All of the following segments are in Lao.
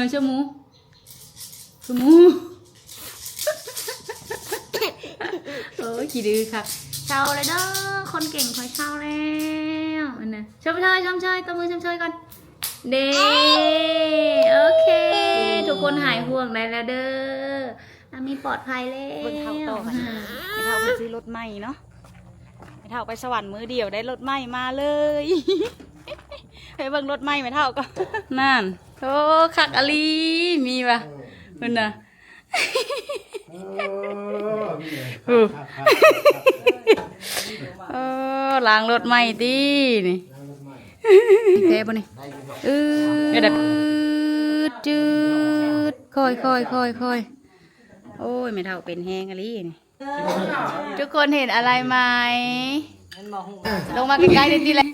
ເອີ ເຊື່ອໝູ ເຊື່ອໝູ. ໂອ້ຍ ຂີ້ດື້ຄັກ. ເຊົາແລ້ວເດີ ຄົນເກັ່ງຂ້ອຍເຊົາແລ້ວ. ອັນນະ ຊົມເຊີຍ ຊົມເຊີຍ ຕົບມືຊົມເຊີຍກ່ອນ. ເດ້ ໂອເຄ ທຸກຄົນຫາຍຫ່ວງໄດ້ແລ້ວເດີ. ອາມີປອດໄພແລ້ວ. ເບິ່ງເຖົ້າຕໍ່ກັນ. ແມ່ເຖົ້າເພິ່ນຊື້ລົດໃໝ່ເນາະ. ແມ່ເຖົ້າໄປສະຫວັນມື້ດຽວໄດ້ລົດໃໝ່ມາເລີຍ. ໄປເບິ່ງລົດໃໝ່ແມ່ເຖົ້າກ່ອນ. ນັ້ນ ໂອ້ ຄັກອີ່ຫຼີ ມີວ່າ ເອີ ເພິ່ນນະ. ເອີ ເອີ ລ້າງລົດໃໝ່ຕິນີ້. ແທ້ບໍ່ນີ້? ອືດ ຈືດ ຄ່ອຍໆໆໆ. ໂອ້ຍ ແມ່ເຖົ້າເປັນແຮງອີ່ຫຼີນີ້. ທຸກຄົນເຫັນອະໄລໄໝ? ລົງມາໃກ້ໆ ນີ້ແຫຼະ.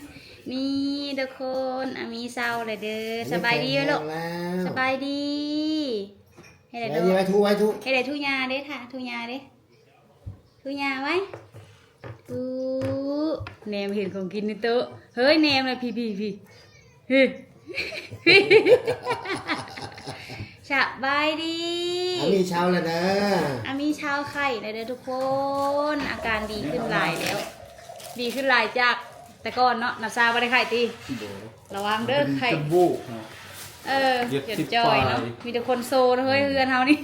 ນີ້ທຸກຄົນ ອາມີເຊົາແລ້ວເດີ. ສະບາຍດີເດີ້ລູກ. ສະບາຍດີ. ເຮັດໃດ ສະບາຍດີ ເຮັດໃດ ໄວ້ທຸ ໄວ້ທຸ ເຮັດໃດ ທຸຍ່າເດ້ ຖ້າທຸຍ່າເດ້ ທຸຍ່າໄວ້. ອູ້ ແນມເຫັນຂອງກິນໃນໂຕະ. ເຮີ້ຍ ແນມລະ ພີ້ໆ ພີ້. ສະບາຍດີ. ອາມີເຊົາແລ້ວເດີ. ອາມີເຊົາໄຂ້ແລ້ວເດີທຸກຄົນ. ອາການດີຂຶ້ນຫຼາຍແລ້ວ. ດີຂຶ້ນຫຼາຍຈາກແຕ່ກ່ອນເນາະ. ນ້ຳຊາບໍ່ໄດ້ໄຂ້ຕິ? ບໍ່. ລະວັງເດີ ໄຂ້. ເປັນຈະບູກເນາະ. ເອີ ເຈັບຈິດ ເຈັບຈ່ອຍເນາະ. ປາຍ. ມີແຕ່ຄົນໂຊເນາະເຮີ້ຍ ເຮືອນເຮົານີ້.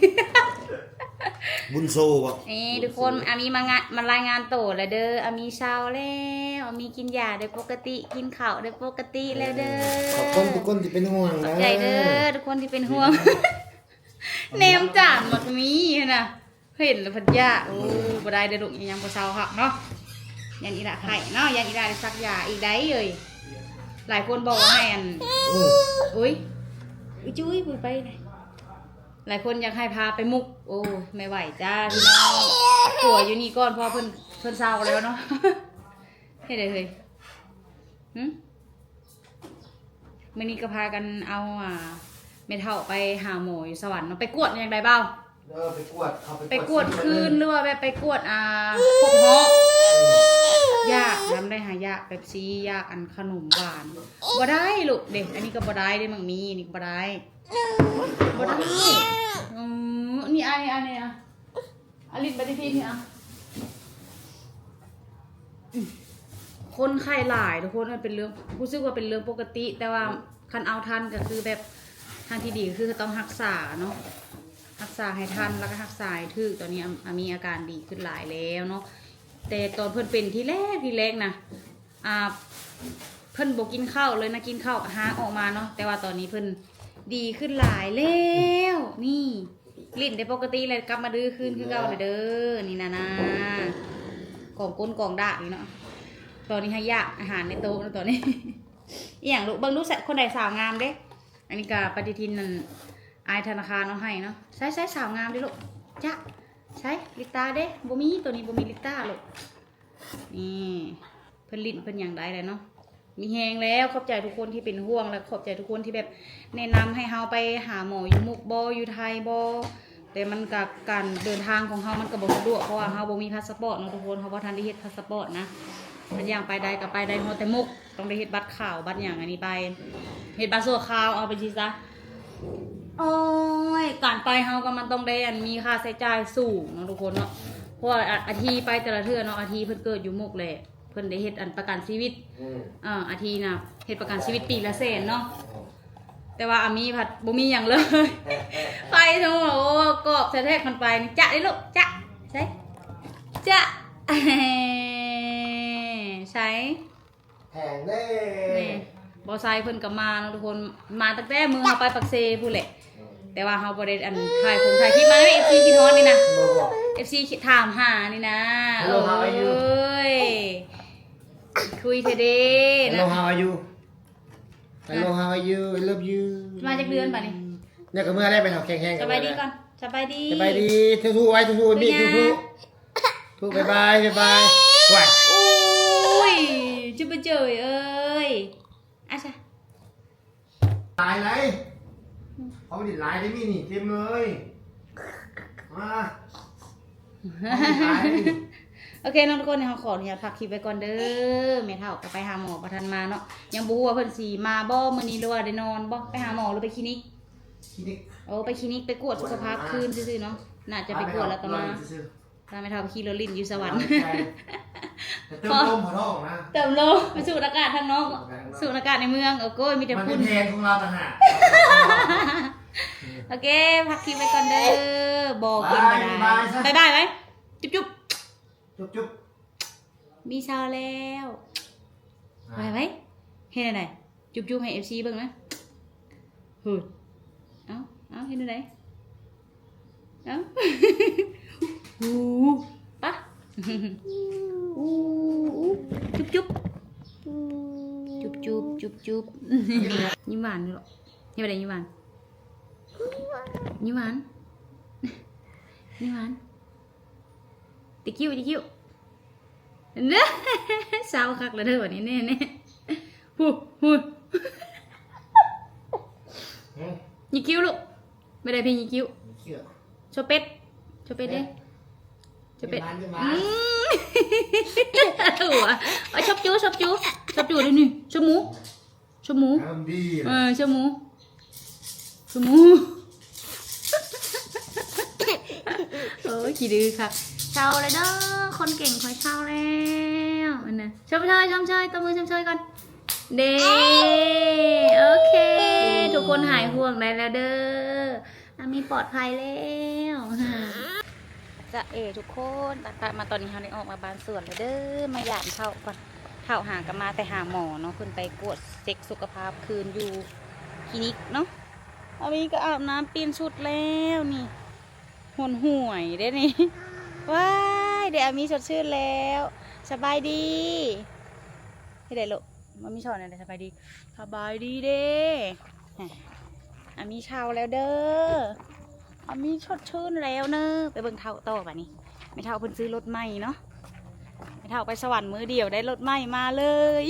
ບຸນໂຊບໍ່? ນີ້ທຸກຄົນ ອາມີມາງະ ມາລາຍງານໂຕແລ້ວເດີ. ອາມີເຊົາແລ້ວ ອາມີກິນຢາໄດ້ປົກກະຕິ ກິນເຂົ້າໄດ້ປົກກະຕິແລ້ວເດີ. ຂອບຄຸນທຸກຄົນທີ່ເປັນຫ່ວງນະ. ຂອບໃຈເດີທຸກຄົນທີ່ເປັນຫ່ວງ. ແນມຈານໝາກມີຫັ້ນນະ ເຫັນແລ້ວພັດຢາກ. ໂອ້ ບໍ່ໄດ້ເດີລູກ ຍັງບໍ່ເຊົາຄັກເນາະ. ຢ້ານອີ່ຫຼ້າໄຂ້ເນາະ ຢ້ານອີ່ຫຼ້າໄດ້ສັກຢາອີກໃດ໋ເອີຍ. ຫຼາຍຄົນບອກວ່າໃຫ້ອັນ ໂອ້ຍ ອຸ້ຍຈຸ້ຍ ບໍ່ໄປ. ຫຼາຍຄົນຢາກໃຫ້ພາໄປມຸກ. ໂອ້ ບໍ່ໄຫວຈ້າພີ່ນ້ອງ. ປົວຢູ່ນີ້ກ່ອນ ເພາະວ່າເພິ່ນ ເພິ່ນເຊົາແລ້ວເນາະ. ເຮັດໃດເຮີ້ຍ? ຫຶ? ມື້ນີ້ກໍພາກັນເອົາ ອ່າ ແມ່ເຖົ້າໄປຫາໝໍຢູ່ສະຫວັນເນາະ. ໄປກວດຢ່າງໃດບ່າວ? ເອີ ໄປກວດ ເຂົາໄປ ໄປກວດຄືນ ຫຼືວ່າແບບໄປກວດ ອ່າ ຄົບຮອບ. ຢາກນຳໄດ້ຫາ ຢາກເປັບຊີ ຢາກອັນຂະໜົມຫວານ. ບໍ່ໄດ້ລູກເດ້ ອັນນີ້ກໍບໍ່ໄດ້ເດ້ ໝາກມີ ນີ້ກໍບໍ່ໄດ້. ບໍ່ໄດ້. ອືມ ນີ້ ອັນນີ້ ອັນນີ້ ອາ ອາລິດ ປະຕິທິນນີ້ ອາ ອືມ ຄົນໄຂ້ຫຼາຍທຸກຄົນ. ມັນເປັນເລື່ອງ ຮູ້ສຶກວ່າເປັນເລື່ອງປົກກະຕິ ແຕ່ວ່າຄັນເອົາທັນກໍຄືແບບ ທາງທີ່ດີກໍຄືຕ້ອງຮັກສາເນາະ ຮັກສາໃຫ້ທັນ ແລ້ວກໍຮັກສາໃຫ້ຖືກ. ຕອນນີ້ອາ ອາມີອາການດີຂຶ້ນຫຼາຍແລ້ວເນາະ. ແຕ່ຕອນເພິ່ນເປັນທີແລກ ທີແລກນະ ອ່າ ເພິ່ນບໍ່ກິນເຂົ້າເລີຍນະ ກິນເຂົ້າກໍຮາກອອກມາເນາະ. ແຕ່ວ່າຕອນນີ້ເພິ່ນດີຂຶ້ນຫຼາຍແລ້ວ. ນີ້ ຫຼິ້ນໄດ້ປົກກະຕິແລ້ວ ກັບມາດື້ຄືນຄືເກົ່າແລ້ວເດີ. ນີ້ນະນາ ກອງກົ້ນກອງດາກນີ້ເນາະ. ຕອນນີ້ໃຫ້ຢາກອາຫານໃນໂຕະເນາະຕອນນີ້. ອີ່ຫຍັງລູກ? ເບິ່ງດູ ຄົນໃດສາວງາມເດ້. ອັນນີ້ກະປະຕິທິນນັ້ນ ອ້າຍທະນາຄານເອົາໃຫ້ເນາະ. ໃສ ໃສ ສາວງາມເດ້ລູກ? ຈະ ໃສ ລິດຕາເດ້? ບໍ່ມີ ໂຕນີ້ບໍ່ມີລິດຕາລູກ. ນີ້ ເພິ່ນຫຼິ້ນເພິ່ນຫຍັງໄດ້ແລ້ວເນາະ. ມີແຮງແລ້ວ. ຂອບໃຈທຸກຄົນທີ່ເປັນຫ່ວງ ແລະ ຂອບໃຈທຸກຄົນທີ່ແບບແນະນຳໃຫ້ເຮົາໄປຫາໝໍຢູ່ມຸກບໍ ຢູ່ໄທບໍ. ແຕ່ມັນກະ ການເດີນທາງຂອງເຮົາມັນກະບໍ່ສະດວກ ເພາະວ່າເຮົາບໍ່ມີພາສະປອດເນາະທຸກຄົນ. ເຮົາບໍ່ທັນໄດ້ເຮັດພາສະປອດນະ. ຄັນຢ່າງໄປໄດ້ກະໄປໄດ້ຮອດແຕ່ມຸກ. ຕ້ອງໄດ້ເຮັດບັດຂາວບັດຫຍັງອັນນີ້ໄປ ເຮັດບັດຊົ່ວຄາວ ເອົາໄປຊີ້ຊະ. ໂອ້ຍ ການໄປເຮົາກໍມັນຕ້ອງໄດ້ອັນມີຄ່າໃຊ້ຈ່າຍສູງເນາະທຸກຄົນເນາະ. ເພາະວ່າອາ ອາທີໄປແຕ່ລະເທື່ອເນາະ ອາທີເພິ່ນເກີດຢູ່ມຸກແຫຼະ ເພິ່ນໄດ້ເຮັດອັນປະກັນຊີວິດ. ອືມ ອາ ອາທີນະ ເຮັດປະກັນຊີວິດປີລະແສນເນາະ. ແຕ່ວ່າອາມີພັດບໍ່ມີຫຍັງເລີຍ. ໄປເນາະ ໂອ້ ກອບແທ້ໆ ຄັນໄປນີ້. ຈະເດ້ລູກ ຈະ ໃສ ຈະ ໃສ ແພງເດ້. ນີ້ ບໍ່ໃສ່ເພິ່ນກໍມາເນາະທຸກຄົນ ມາຕັ້ງແຕ່ມື້ເຮົາໄປປາກເຊພຸ້ນແຫຼະ. ແຕ່ວ່າເຮົາບໍ່ໄດ້ອັນ ຖ່າຍຄົງຖ່າຍຄລິບມາເດ້ ເອັຟຊີຄິດຮອດນີ້ນະ. ບໍ່ ບໍ່ ເອັຟຊີຖາມຫານີ້ນະ. Hello, how are you? ໂອ້ຍ ຄຸຍແທ້ເດ້ນະ. Hello, how are you? Hello, how are you? I love you. ມາຈັກເດືອນບາດນີ້? ຍັງກໍເມື່ອແລ້ວ ໄປເຮົາແຂງແຮງ. ສະບາຍດີກ່ອນ ສະບາຍດີ ສະບາຍດີ. ທຸໆ ໄວ້ ທຸໆ ມີທຸໆ. ທຸ ບາຍບາຍ ບາຍບາຍ. ວ້າຍ ໂອ້ຍ ຈຸບເຈີຍເອີຍ ອາຊະ ຫຼາຍໄດ໋. ເອົາດິນຫຼາຍໄດ໋ ມີນີ້ເຕັມເລີຍ. ມາ ໂອເຄເນາະທຸກຄົນ ເຮົາຂໍອະນຸຍາດພັກຄລິບໄວ້ກ່ອນເດີ. ແມ່ເຖົ້າກໍໄປຫາໝໍບໍ່ທັນມາເນາະ ຍັງບໍ່ຮູ້ວ່າເພິ່ນຊິມາບໍ່ມື້ນີ້ ຫຼືວ່າໄດ້ນອນບໍ່ ໄປຫາໝໍ ຫຼືໄປຄລີນິກ. ຄລີນິກ ໂອ້ ໄປຄລີນິກ ໄປກວດສຸຂະພາບຄືນຊື່ໆເນາະ. ໜ້າຈະໄປກວດແລ້ວກໍມາ ລາແມ່ເຖົ້າໄປຂີ່ລົດຫຼິ້ນຢູ່ສະຫວັນ ເຕີມລົມໃຫ້ທ້ອງນະ ເຕີມລົມ ໄປສູດອາກາດທາງນອກ ສູດອາກາດໃນເມືອງ. ໂອ້ໂກຍ ມີແຕ່ຝຸ່ນ ແຜນຂອງລາວຕ່າງຫາກ. ໂອເຄ ພັກຄລິບໄວ້ກ່ອນເດີ ບໍ່ກິນກໍໄດ້ ບາຍບາຍ ບາຍບາຍໄວ້ ຈຸບຈຸບ ຈຸບຈຸບ ມີຊາວແລ້ວ ອ່າ ໄວ້ໄວ້ ເຮັດແນວໃດ? ຈຸບຈຸບໃຫ້ເອັຟຊີເບິ່ງນະ. ຫື ເອົ້າ ເອົ້າ ເຮັດແນວໃດ? ເອົ້າ ຫູ ປະ ອູ ອຸ ຈຸບຈຸບ ຈຸບຈຸບ ຈຸບຈຸບ. ຍິ້ມຫວານຢູ່ເນາະ ເຮັດແນວໃດ? ຍິ້ມຫວານ ຍິ້ມຫວານ ຍິ້ມຫວານ. ຕິຄິ້ວ ຕິຄິ້ວ ເນາະ ເຊົາຄັກແລ້ວເດີ ບາດນີ້ແນ່ໆ ຫູ ຫູ ຫືມ ຍິ້ມຄິ້ວລູກ ບໍ່ໄດ້ເພງຍິ້ມຄິ້ວ ຍິ້ມຄິ້ວ ໂຊເປັດ ໂຊເປັດເດ້ ເປັດ ໂຊເປັດ ຍິ້ມຫວານ ຍິ້ມຫວານ ອືມ ຫົວ ເອົາ ຊົບຈູ ຊົບຈູ ຊົບຈູດຽວນີ້ ຊົບໝູ ຊົບໝູ ອາລມດີ ເອີ ຊົບໝູ ຊົບໝູ ໂອ້ຍ ຂີ້ດື້ຄັກ. ເຊົາແລ້ວເດີ ຄົນເກັ່ງຂ້ອຍເຊົາແລ້ວ ອັນນະ ຊົມເຊີຍ ຊົມເຊີຍ ຕົບມືຊົມເຊີຍກ່ອນ ເດ້ ໂອເຄ ທຸກຄົນຫາຍຫ່ວງໄດ້ແລ້ວເດີ ອາມີປອດໄພແລ້ວ. ຈະເອ ທຸກຄົນ ຕັກໆ ມາຕອນນີ້ເຮົາໄດ້ອອກມາບ້ານສວນແລ້ວເດີ ມາຢາມເຖົ້າກ່ອນ ເຖົ້າຫາກໍມາແຕ່ຫາໝໍເນາະ ເພິ່ນໄປກວດເຊັກສຸຂະພາບຄືນຢູ່ຄລີນິກເນາະ. ອາມີກໍອາບນ້ຳປ່ຽນຊຸດແລ້ວນີ້ ຫົວຫວຍເດ້ນີ້ ວ້າຍ ເດ້ ອາມີສົດຊື່ນແລ້ວ ສະບາຍດີ ເຮັດໄດ້ລູກ ອາມີສອນແນວໃດ ສະບາຍດີ ສະບາຍດີເດ້. ອາມີເຊົາແລ້ວເດີ ອາມີສົດຊື່ນແລ້ວເນີ. ໄປເບິ່ງເຖົ້າຕໍ່ບາດນີ້ ແມ່ເຖົ້າເພິ່ນຊື້ລົດໃໝ່ເນາະ ແມ່ເຖົ້າໄປສະຫວັນມື້ດຽວໄດ້ລົດໃໝ່ມາເລີຍ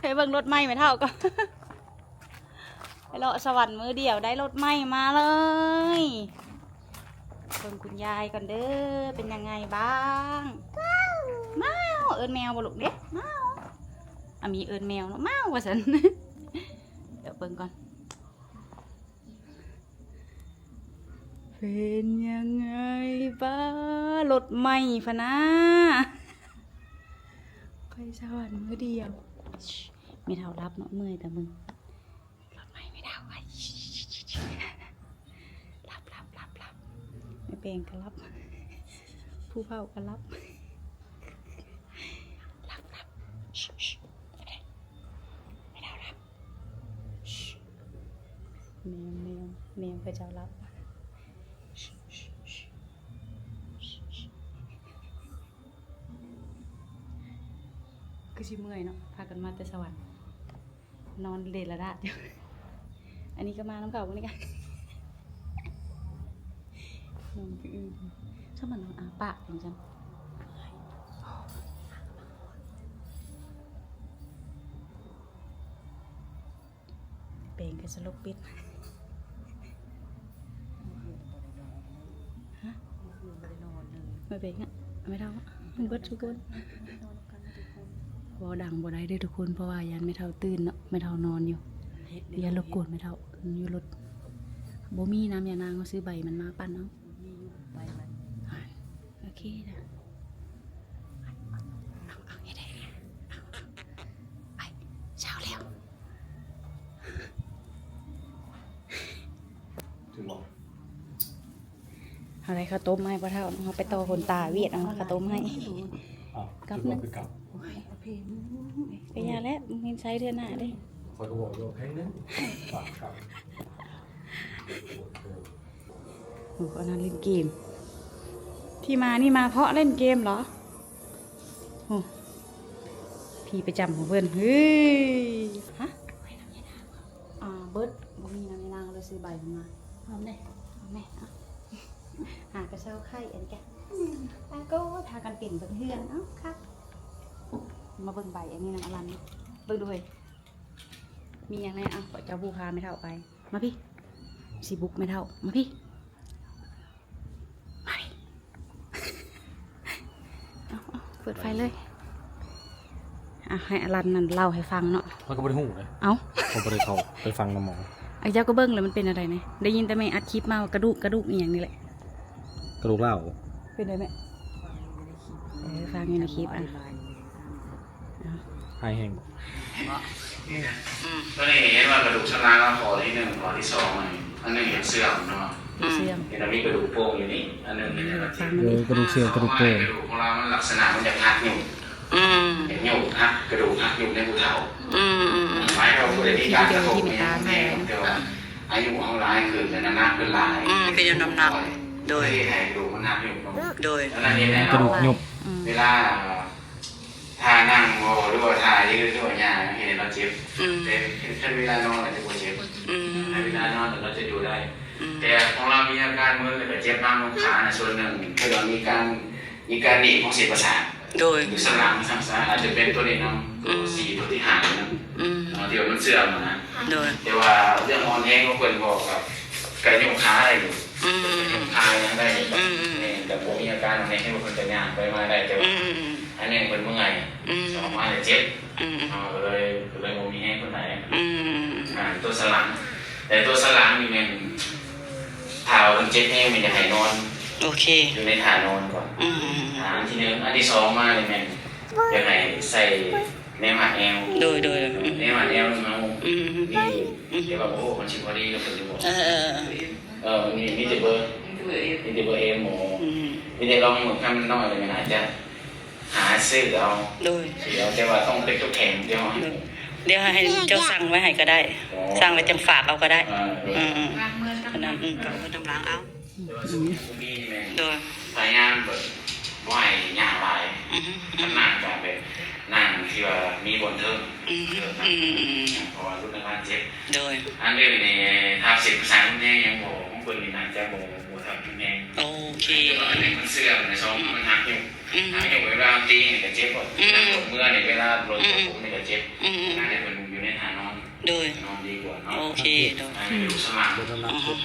ໄປເບິ່ງລົດໃໝ່ແມ່ເຖົ້າກ່ອນ ໄປເລາະສະຫວັນມື້ດຽວໄດ້ລົດໃໝ່ມາເລີຍ. ເບິ່ງຄຸນຍາຍກ່ອນເດີເປັນຍັງໄງບ້າງ. ມ້າວ ເອີ້ນແມວບໍ່ລູກເດ້ ມ້າວ ອາມີເອີ້ນແມວເນາະ ມ້າວ ວ່າຊັ້ນ ດຽວເບິ່ງກ່ອນ ເປັນຍັງໄງບ້າງ ລົດໃໝ່ພະນາ ໄປສະຫວັນມື້ດຽວ. ແມ່ເຖົ້າຫຼັບເນາະ ເມື່ອຍແຕ່ເບິ່ງ ລົດໃໝ່ແມ່ເຖົ້າ ຫຼັບ ຫຼັບ ຫຼັບ ຫຼັບ ແມ່ແປງກໍຫຼັບ ຜູ້ເຝົ້າກໍຫຼັບ ຫຼັບ ຫຼັບ ແມ່ເຖົ້າຫຼັບ ແມວ ແມວ ແມວເຂົາເຈົ້າຫຼັບ ຄືຊິເມື່ອຍເນາະ ພາກັນມາແຕ່ສະຫວັນ. ນອນເລລະດາດຢູ່ ອັນນີ້ກໍມານຳເຂົາ ມື້ນີ້ກໍນອນຄືອື່ນ ຊ່ຳມັນນອນອ້າປາກຈັ່ງຊັ້ນ ແປງກໍສະຫຼົບປິດ ຮະ ບໍ່ແປງອະ ແມ່ເຖົ້າ ມັນເບິດທຸກຄົນ. ເວົ້າດັງບໍ່ໄດ້ເດີທຸກຄົນ ເພາະວ່າຢ້ານແມ່ເຖົ້າຕື່ນເນາະ ແມ່ເຖົ້ານອນຢູ່ ຢ້ານລົບກວນແມ່ເຖົ້າຢູ່ລົດ. ບໍ່ມີນ້ຳຢານາງ ເຮົາຊື້ໃບມັນມາປັ່ນເອົາ ມີຢູ່ໃບມັນ. ໂອເຄເດີ ເອົາ ເອົາ ເຮັດໃຫ້ ເອົາ ເອົາ ໄປ ເຊົ້າແລ້ວ. ເຮົາໄດ້ເຂົ້າຕົ້ມມາໃຫ້ພໍ່ເຖົ້າ ເຮົາໄປຕໍ່ຂົນຕາຫວຽດເອົາເຂົ້າຕົ້ມໃຫ້ ກັບໜຶ່ງ ໄປຢ່າແລ້ວ ເຫັນໃຊ້ເທື່ອໜ້າເດ້. ຂ້ອຍກໍບອກຢູ່ວ່າແພງໜຶ່ງ ຝາກກັບ ໂອ້ ອັນນັ້ນຫຼິ້ນເກມ ທີ່ມານີ້ມາເພາະຫຼິ້ນເກມເຫລອ? ໂອ້ ທີ່ປະຈຳຂອງເພິ່ນ ເຮີ້ຍ ຮະ ອ່າ ເບິດ ບໍ່ມີນ້ຳຍານາງ ເລີຍຊື້ໃບມັນມາ. ເອົາແນ່ ເອົາແນ່ ຫາກະເຊົາໄຂ້ອັນນີ້ກະ ອາໂກ ພາກັນເປັນເບິ່ງເຮືອນ ເອົ້າ ຄັກ. ມາເບິ່ງໃບອັນນີ້ນະ ອາລັນ ເບິ່ງດູເຮີ້ຍ ມີຫຍັງແນ່? ເອົາ ຂ້ອຍຈະບຸກຫາແມ່ເຖົ້າໄປ ມາພີ້ ຊິບຸກແມ່ເຖົ້າ ມາພີ້. ເອົາ ເປີດໄຟເລີຍ ອ່ະ ໃຫ້ອາລັນນັ້ນເລົ່າໃຫ້ຟັງເນາະ. ຂ້ອຍກໍບໍ່ໄດ້ຮູ້ເດ້ ເອົ້າ ຂ້ອຍບໍ່ໄດ້ເຂົ້າໄປຟັງນຳໝໍ. ໂອ ເຈົ້າກໍເບິ່ງແລ້ວມັນເປັນແນວໃດແດ່? ໄດ້ຍິນແຕ່ແມ່ອັດຄລິບມາວ່າກະດູກ ກະດູກອີ່ຫຍັງນີ້ແຫຼະ. ກະດູກລ້າວ. ເປັນໄດ້ແມ່? ເອີ ຟັງຢູ່ໃນຄລິບ ອ່ະ. ຫາຍແຮງບໍ່? ອືມ ຕົວນີ້ເຫັນວ່າກະດູກສັນຫຼັງ ຂໍ້ທີໜຶ່ງ ຂໍ້ທີສອງ ອັນໜຶ່ງເຫັນເສື່ອມເນາະ. ອືມ ເສື່ອມ. ເຫັນວ່າມີກະດູກໂປ່ງຢູ່ນີ້ ອັນໜຶ່ງເຫັນວ່າ ເອີ ກະດູກເສື່ອມ ກະດູກໂປ່ງ. ກະດູກຂອງລາວມັນລັກສະນະມັນຢາກຫັກຍຸບ. ອືມ ເຫັນຍຸບ ຫັກ ກະດູກຫັກຍຸບໃນຜູ້ເຖົ້າ. ອືມໆໆ ໝາຍຄວາມວ່າຜູ້ໃດມີການກະທົບເປັນຫຍັງແນ່ ແຕ່ວ່າອາຍຸເຮົາຫຼາຍຂຶ້ນ ແລະ ນ້ຳໜັກເຮົາຫຼາຍ. ອືມ ເປັນຍ້ອນນ້ຳໜັກ. ໂດຍ ເຮັດໃຫ້ກະດູກມັນຫັກຍຸບລົງ. ໂດຍ ນັ້ນເອງແຫຼະ ກະດູກຍຸບ. ອືມ ເວລາ ທ່ານັ່ງບໍ່ ຫຼືວ່າທ່າຢືນ ຫຼືວ່າຍ່າງ ເຮັດໃຫ້ເຮົາເຈັບ. ອືມ ແຕ່ຄັນເວລານອນແລ້ວຈະບໍ່ເຈັບ. ອືມ ໃນເວລານອນແລ້ວເຮົາຈະຢູ່ໄດ້. ອືມ ແຕ່ຂອງລາວມີອາການມຶນ ແລ້ວກໍເຈັບຕາມຂານະ ສ່ວນໜຶ່ງ ເພິ່ນວ່າມີການ ມີການໜີບຂອງເສັ້ນປະສາດ. ໂດຍ ຢູ່ສັນຫຼັງຊັ້ນຊະ ອາດຈະເປັນຕົວນີ້ນຳ. ອືມ ສີ່ ຕົວທີ່ຫ້ານຳ. ອືມ ເນາະ ທີ່ວ່າມັນເສື່ອມນະ. ໂດຍ ແຕ່ວ່າເລື່ອງອ່ອນແຮງຂອງເພິ່ນບໍ່ ກໍ ກໍຍົກຂາໄດ້ຢູ່. ອືມ ເພິ່ນກໍຍົກຂາຫຍັງໄດ້ຢູ່. ອືມໆ ແມ່ນ ກໍບໍ່ມີອາການແຮງ ເພິ່ນກໍຍ່າງໄປມາໄດ້ ແຕ່ວ່າ ອືມໆ ອັນນີ້ເພິ່ນເມື່ອຍ. ອືມ ອອກມາແລ້ວເຈັບ. ອືມ ເຮົາກໍເລີຍ ກໍເລີຍບໍ່ມີແຮງປານໃດ. ອືມ ອ່າ ຕົວສັນຫຼັງ ແຕ່ຕົວສັນຫຼັງນີ້ແມ່ນ ຖ້າວ່າເພິ່ນເຈັບແຮງແມ່ນຢາກໃຫ້ນອນ ໂອເຄ ຢູ່ໃນທ່ານອນກ່ອນ. ອືມ ອ່າ ອັນທີໜຶ່ງ. ອັນທີສອງມານີ້ແມ່ນຢາກໃຫ້ໃສ່ແນວຮັດແອວ. ໂດຍໆ ອືມ ແນວຮັດແອວເຮົາ ອືມ ມີຢູ່ ອືມ ແຕ່ວ່າ ໂອ້ ມັນຊິພໍດີກັບເພິ່ນຢູ່ບໍ່? ເອີໆໆ ເອີ ມີ ມີແຕ່ເບີ ມີແຕ່ເບີເອັມ ມີແຕ່ເບີເອັມ ໂອ້ ອືມ ມີແຕ່ລອງເບິ່ງ ຄັນມັນນ້ອຍແລ້ວມັນອາດຈະ ຫາຊື້ເອົາ. ໂດຍ ຊື້ເອົາ ແຕ່ວ່າຕ້ອງເປັນຕົວແຂງ ດຽວ ດຽວໃຫ້ເຈົ້າສັ່ງໄວ້ໃຫ້ກໍໄດ້. ອໍ ສັ່ງແລ້ວຈັ່ງຝາກເອົາກໍໄດ້. ເອີ ເອີ ເອີ ອັນນັ້ນ ອືມ ກໍເອົາໄວ້ນຳຫຼັງເອົາ. ອືມ ໂດຍ ພະຍາຍາມແບບບໍ່ໃຫ້ຍ່າງຫຼາຍ. ອືມ ຄັນນັ່ງກໍແບບນັ່ງທີ່ວ່າມີບ່ອນເທິງ. ອືມ ເທິງນະ ອືມ ເພາະວ່າຫຼຸດອາການເຈັບ. ໂດຍ ອັນອື່ນນີ້ ຖ້າເສັ້ນປະສາດຮຸນແຮງຫຍັງບໍ່ ຂອງເພິ່ນນີ້ໜ້າຈະບໍ່ ບໍ່ທັນຮຸນແຮງ. ໂອເຄ ແຕ່ວ່າອັນນີ້ມັນເສື່ອມນະ ສອງ ອືມ ມັນຫັກຢູ່. ອືມ ຖ້າຍົກເວລາຕີນີ້ກໍເຈັບ. ອືມ ເມື່ອນີ້ເວລາລົດ ອືມ ຕົວຜົມນີ້ກໍເຈັບ. ອືມ ນັ້ນແຫຼະ ເພິ່ນຢູ່ໃນທ່ານອນ. ໂດຍ ນອນດີກວ່າເນາະ. ໂອເຄ ໂດຍ ອືມ ຢູ່ສະໝາກ ອືມ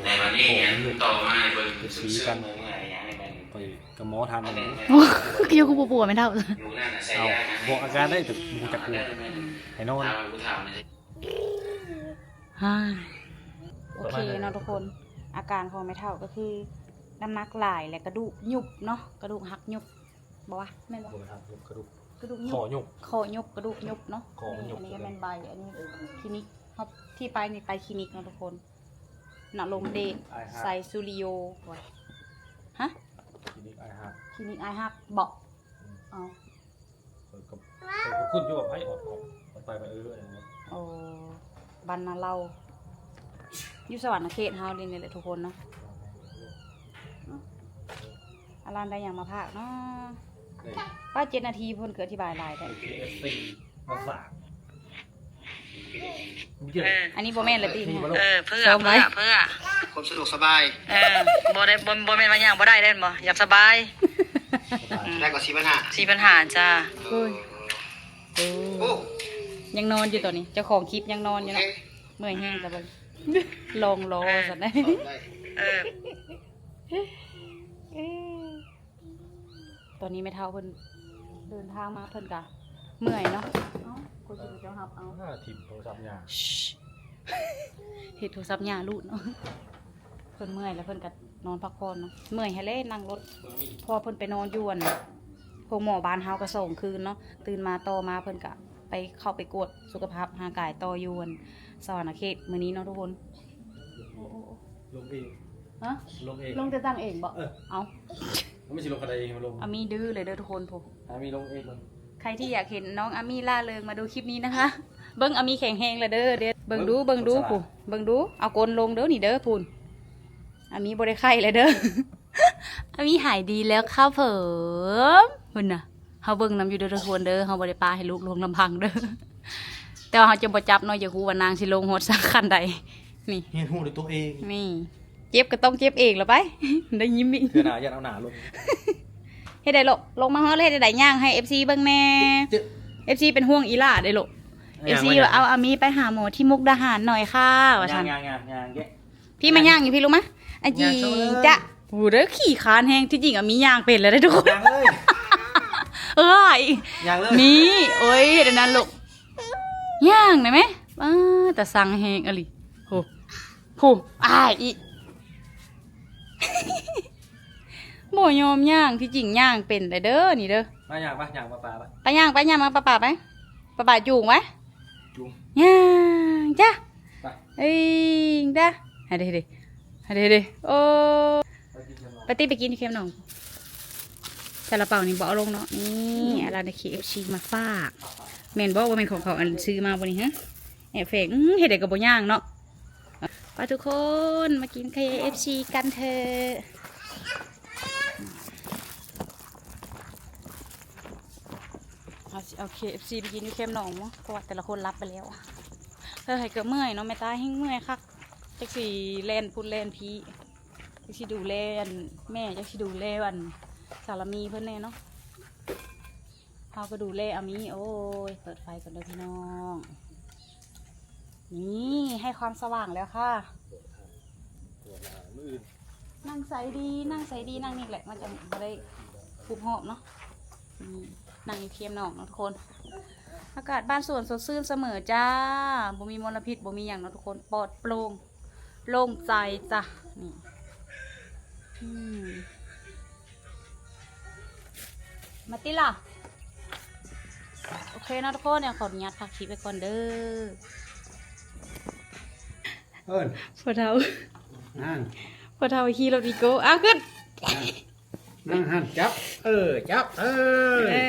ແຕ່ບັດນີ້ອັນຕໍ່ມານີ້ເພິ່ນເຊື່ອມໆ ເມື່ອຍໆຫຍັງນີ້ແມ່ນ ຂ້ອຍກໍໝໍຖາມ ຢູ່ນັ້ນນະ ໃສ່ຢາ ບອກອາການໄດ້ ແຕ່ບໍ່ຮູ້ຈັກ ໃຫ້ນອນ. ໂອເຄເນາະທຸກຄົນ ອາການຂອງແມ່ເຖົ້າກໍຄືນ້ຳໜັກຫຼາຍ ແລະ ກະດູກຍຸບເນາະ ກະດູກຫັກຍຸບ ບໍ່ວະ ແມ່ນບໍ່? ບໍ່ແມ່ນ ກະດູກ ກະດູກຍຸບ ຂໍ້ຍຸບ ຂໍ້ຍຸບ ກະດູກຍຸບເນາະ. ນີ້ ອັນນີ້ກໍແມ່ນໃບ ອັນນີ້ຄລີນິກ ເຮົາທີ່ໄປນີ້ໄປຄລີນິກເນາະທຸກຄົນ ນະລົງເດດ ໄຊຊູລິໂອ ຮະ? ຄລີນິກອ້າຍຮັກ ຄລີນິກອ້າຍຮັກເບາະ. ອືມ ເອົ້າ ຂ້ອຍກໍ ຂ້ອຍຄຸ້ນໆຢູ່ວ່າໃຜອອກ ອອກ ອອກໄປວ່າ ເອີ ອັນນີ້ ໂອ້ ບ້ານນາເລົ່າ ຢູ່ສະຫວັນນະເຂດເຮົານີ້ແຫຼະທຸກຄົນເນາະ. ອາລານໄດ້ຫຍັງມາຝາກເນາະ? ປ້າ ເຈັດນາທີເພິ່ນຄືອະທິບາຍຫຼາຍແທ້. ມາຝາກ ເອີ ອັນນີ້ບໍ່ແມ່ນລະຕິ ເອີ ເພື່ອ ເພື່ອ ເພື່ອຄວາມສະດວກສະບາຍ. ເອີ ບໍ່ໄດ້ ບໍ່ ບໍ່ແມ່ນວ່າຍ່າງບໍ່ໄດ້ເດ້ ບໍ່ ຢາກສະບາຍ. ໄດ້ກໍສີ່ພັນຫ້າ ສີ່ພັນຫ້າຈ້າ. ໂອ້ຍ ໂອ້ ຍັງນອນຢູ່ຕອນນີ້ ເຈົ້າຂອງຄລິບຍັງນອນຢູ່ເນາະ. ໂອເຄ ເມື່ອຍແຮງ ຕາເບິ່ງ ລອງລໍ ເອີ ຊັ້ນໄດ໋. ເອີ ຕອນນີ້ແມ່ເຖົ້າເພິ່ນເດີນທາງມາ ເພິ່ນກະເມື່ອຍເນາະ. ເອົ້າ ກວ່າຊິເຈົ້າຮັບເອົາ ຫາຖິ້ມໂທລະສັບຫຍ້າ ເຮັດໂທລະສັບຫຍ້າຫຼຸດເນາະ. ເພິ່ນເມື່ອຍແລ້ວເພິ່ນກະນອນພັກຜ່ອນເນາະ ເມື່ອຍຫັ້ນແຫຼະ ນັ່ງລົດ ເພາະວ່າເພິ່ນໄປນອນຢູ່ອັນໂຮງໝໍບ້ານເຮົາກະສອງຄືນເນາະ. ຕື່ນມາຕໍ່ມາເພິ່ນກະໄປ ເຂົ້າໄປກວດສຸຂະພາບຮ່າງກາຍຕໍ່ຢູ່ອັນສະຫວັນນະເຂດມື້ນີ້ເນາະທຸກຄົນ. ລົງເອງ ຮະ? ລົງເອງ ລົງແຕ່ຕັ່ງເອງບໍ? ເອີ ເອົ້າ ມັນຊິລົງຄັນໃດເອງ ມັນລົງ ອາມີດື້ເລີຍເດີທຸກຄົນ. ຜູ້ ອາມີລົງເອງ ໃຜທີ່ຢາກເຫັນນ້ອງອາມີລ່າເລີງມາດູຄລິບນີ້ນະຄະ. ເບິ່ງອາມີແຂງແຮງແລ້ວເດີ ເບິ່ງດູ ເບິ່ງດູ ເບິ່ງດູ ເບິ່ງດູ ເອົາກົ້ນລົງເດີນີ້ເດີ ພຸ້ນ ອາມີບໍ່ໄດ້ໄຂ້ແລ້ວເດີ. ອາມີຫາຍດີແລ້ວຄັບເພີມ ພຸ້ນນະ. ເຮົາເບິ່ງນຳຢູ່ເດີທຸກຄົນເດີ ເຮົາບໍ່ໄດ້ປະໃຫ້ລູກລົງລຳພັງເດີ. ແຕ່ວ່າເຮົາຈະບໍ່ຈັບເນາະ ຢາກຮູ້ວ່ານາງຊິລົງຮອດຊັ້ນຂັ້ນໃດ. ນີ້ ຮຽນຮູ້ດ້ວຍຕົວເອງ ນີ້ ເຈັບກໍຕ້ອງເຈັບເອງລະໄປ. ໄດ້ຍິ້ມອີກ ເທື່ອໜ້າຢ່າເອົາໜ້າລົງ. ເຮັດໃດລູກ ລົງມາຮອດແລ້ວເຮັດໃດ ຍ່າງໃຫ້ເອັຟຊີເບິ່ງແນ່. ເອັຟຊີເປັນຫ່ວງອີ່ຫຼ້າເດ້ລູກ. ເອັຟຊີວ່າ ເອົາອາມີໄປຫາໝໍທີ່ມຸກດາຫານໜ້ອຍຄ່າ ວ່າຊັ້ນ. ພີ່ມາຍ່າງຢູ່ພີ່ລູກມາ ອາຈີຈະ ໂອ້ເດີ ຂີ້ຄ້ານແຮງ. ທີ່ຈິງອາມີຍ່າງເປັນແລ້ວເດ້ທຸກຄົນ. ເອີຍ ຍ່າງເລີຍ ມີ ໂອ້ຍ ເຮັດອັນນັ້ນລູກ ຍ່າງໄດ້ແມ. ເອີ ຕາຊັງແຮງອີ່ຫຼີ. ໂຫ ຜູ້ອ້າຍອີກ ບໍ່ຍອມຍ່າງ ທີ່ຈິງຍ່າງເປັນແລ້ວເດີນີ້ເດີ. ມາຍ່າງໄປ ຍ່າງປະປາໄປ ໄປຍ່າງໄປ ຍ່າງມາປະປາໄປ ປະປາຈູງໄວ້ ຈູງ ຍ່າງຈ້າ ໄປ ເອີຍຈ້າ ຫາເດ ຫາເດ ໂອ້ ໄປຕິ ໄປກິນຢູ່ແຄມໜອງ. ຊາລາເປົານີ້ບໍ່ເອົາລົງເນາະ ນີ້ ອາລານໄດ້ເຄເອັຟຊີມາຝາກ ແມ່ນບໍ່? ບໍ່ແມ່ນຂອງເຂົາ ອັນຊື້ມາບໍ່ນີ້ ຮະ ແອບແຝງ ເຮັດໃດກໍບໍ່ຍ່າງເນາະ. ໄປທຸກຄົນ ມາກິນເຄເອັຟຊີກັນເຖາະ. ເຮົາຊິເອົາເຄເອັຟຊີໄປກິນຢູ່ແຄມໜອງເນາະ ເພາະວ່າແຕ່ລະຄົນຫຼັບໄປແລ້ວ. ເຮີ້ຍ ໃຫ້ກໍເມື່ອຍເນາະ ແມ່ຕາແຮ່ງເມື່ອຍຄັກ ຈັກຊິແລ່ນພຸ້ນແລ່ນພີ້ ຈັກຊິດູແລອັນແມ່ ຈັກຊິດູແລອັນສາລາມີເພິ່ນແດ່ເນາະ. ເຮົາກໍດູແລອາມີ. ໂອ້ຍ ເປີດໄຟກ່ອນເດີພີ່ນ້ອງ. ນີ້ ໃຫ້ຄວາມສະຫວ່າງແລ້ວຄ່ະ. ນັ່ງໃສດີ ນັ່ງໃສດີ ນັ່ງນີ້ແຫຼະ ມັນຈະບໍ່ໄດ້ຄຸບຮອບເນາະ. ນີ້ ນັ່ງຢູ່ເຄມໜອງເນາະທຸກຄົນ. ອາກາດບ້ານສວນສົດຊື່ນສະເໝີຈ້າ ບໍ່ມີມົນລະພິດ ບໍ່ມີຫຍັງເນາະທຸກຄົນ ປອດໂປ່ງ ໂລ່ງໃຈຈ້ະ ນີ້ ອືມ ມາຕິລະ. ໂອເຄເນາະທຸກຄົນ ດຽວຂໍອະນຸຍາດພັກຄລິບໄວ້ກ່ອນເດີ. ເອີ້ນ ພໍ່ເຖົ້າ ນັ້ນ ພໍ່ເຖົ້າຂີ່ລົດວີໂກ້ ອ້າວ ຂຶ້ນ ນັ້ນ ນັ້ນ ຫັ້ນ ຈັບ ເອີ ຈັບ ເອີ ເອີ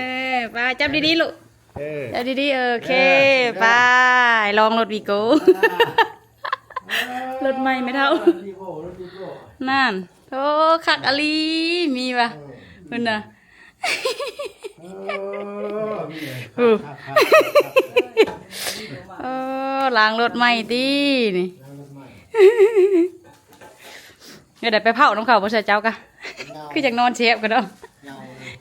ໄປ ຈັບດີໆລູກ ເອີ ຈັບດີໆ ໂອເຄ ເອີ ໄປ ລອງລົດວີໂກ້ ອ່າ ລົດໃໝ່ແມ່ເຖົ້າ ລົດວີໂກ້ ລົດວີໂກ້ ນັ້ນ ໂອ້ ຄັກອີ່ຫຼີ ມີວ່າ ເອີ ເພິ່ນນະ ເອີ ມີ ໂອ້ ຄັກໆໆໆ ເອີ ລ້າງລົດໃໝ່ຕິນີ້ ລ້າງລົດໃໝ່ ເອີ ໄດ້ໄປເຜົານຳເຂົາບໍ່ ເຊື່ອເຈົ້າກະ ເຫງົາ ຄືຢາກນອນແຊບກະເນາະ